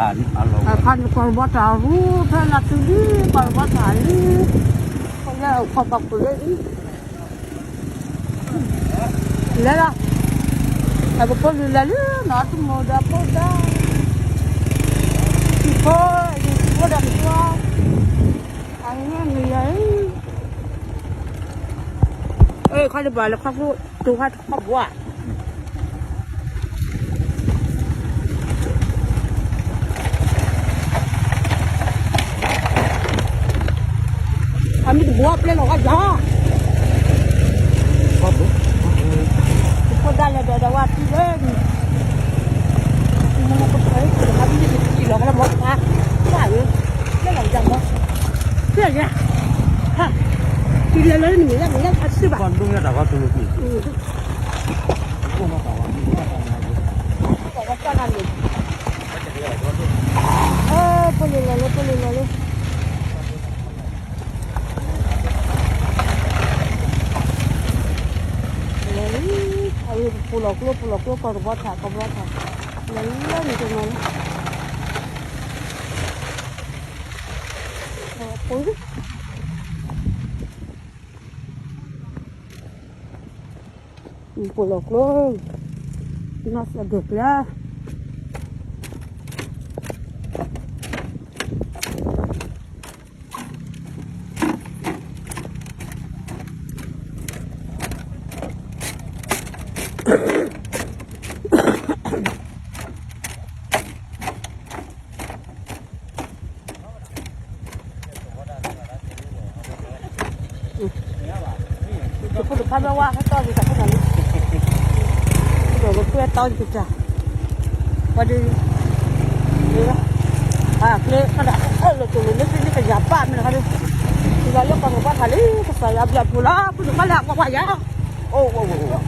အခါန့ၣ် ကီၢ်ရဘီထၣ်အရူ ဖဲလၢသုဒ် ကီၢ်ရဘီထၣ်လံ, ဖဲလၢအခီၣ်ပၤခိၣ်လၢအံၤ လဲၤလီၤ, အပဖိလံၤလဲၤလံနီၤ တမိၢ်ဒီးဖိဒါ, တံၤဖိ, တံၤဖိဒီးမ့ၢ်, အမ့ၢ်, ခီတဘၣ်လၢခီဖျိ တိၤဟါတခီဘှါ အမ့ၢ်တဘှါပျဲလီၤဝဲယၤ, ဖိဒါလဲၤဒီးဒီးဝဲထံလၢ, မ့ၢ်ကပှဲၤကပှဲၤ မ့ၢ်တထံလီၤကလၢမီၢ်တခါ, ပှၢ်ဧၢ, ပျဲလီၤယၤမီၢ်, ပျဲယၤ, ဟါ, ထံလဲၤလၢနမ့ၢ်လၢမ့ၢ်လၢအစုဘၣ်, ဖိလံၤလဲၤလၢ ဖိလံၤလဲၤလၢ လဲၤလံ, အဝဲပူၤလီၤကျိ ပူၤလီၤကျိ ကီၢ်တဘီထၣ် ကီၢ်တဘီထၣ်, လဲၤလၢန့ၣ်တနီၤလီၤ, ပူၤလီၤကျိ, နီၢ်သးဒိၣ်ကျါ ဖိတဖါဘၣ်ဝဲဟဲတီၢ်က့ၤတၢ်ဖိတၢ်လံ, ဒီးကကွဲတီၢ်က့ၤတၢ်, ဝဲဒၣ်, အကျဲခါဒၣ်, အဲၣ်လိာ်တိၢ်လိာ်လၢသ့ၣ်န့ၣ်ကယၤဘၣ်မ့ၢ်တခါဒၣ်, ယၤလၢကီၢ်ကဘီထၣ်လံ ကစၢ်ယွၤဘျုးဖှိၣ်လီၤ ဖိတဖါလၢအကွၢ်ကွၢ်ယၤ, အိၣ်, မတၤနီၤ, မ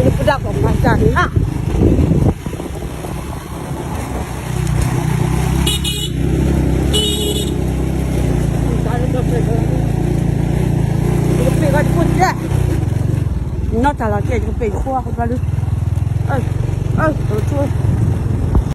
တၤလၢပဒၣ်ကီးမတၤနီၤ, ယကပ့ၢ်ဘၣ်တခိၣ်တဲ, နီၢ်တၢ်လီၤတဲ ယကပ့ၢ်ယခိၣ်အဃိဘျီဒု, အၢ, အၢ, ဆိ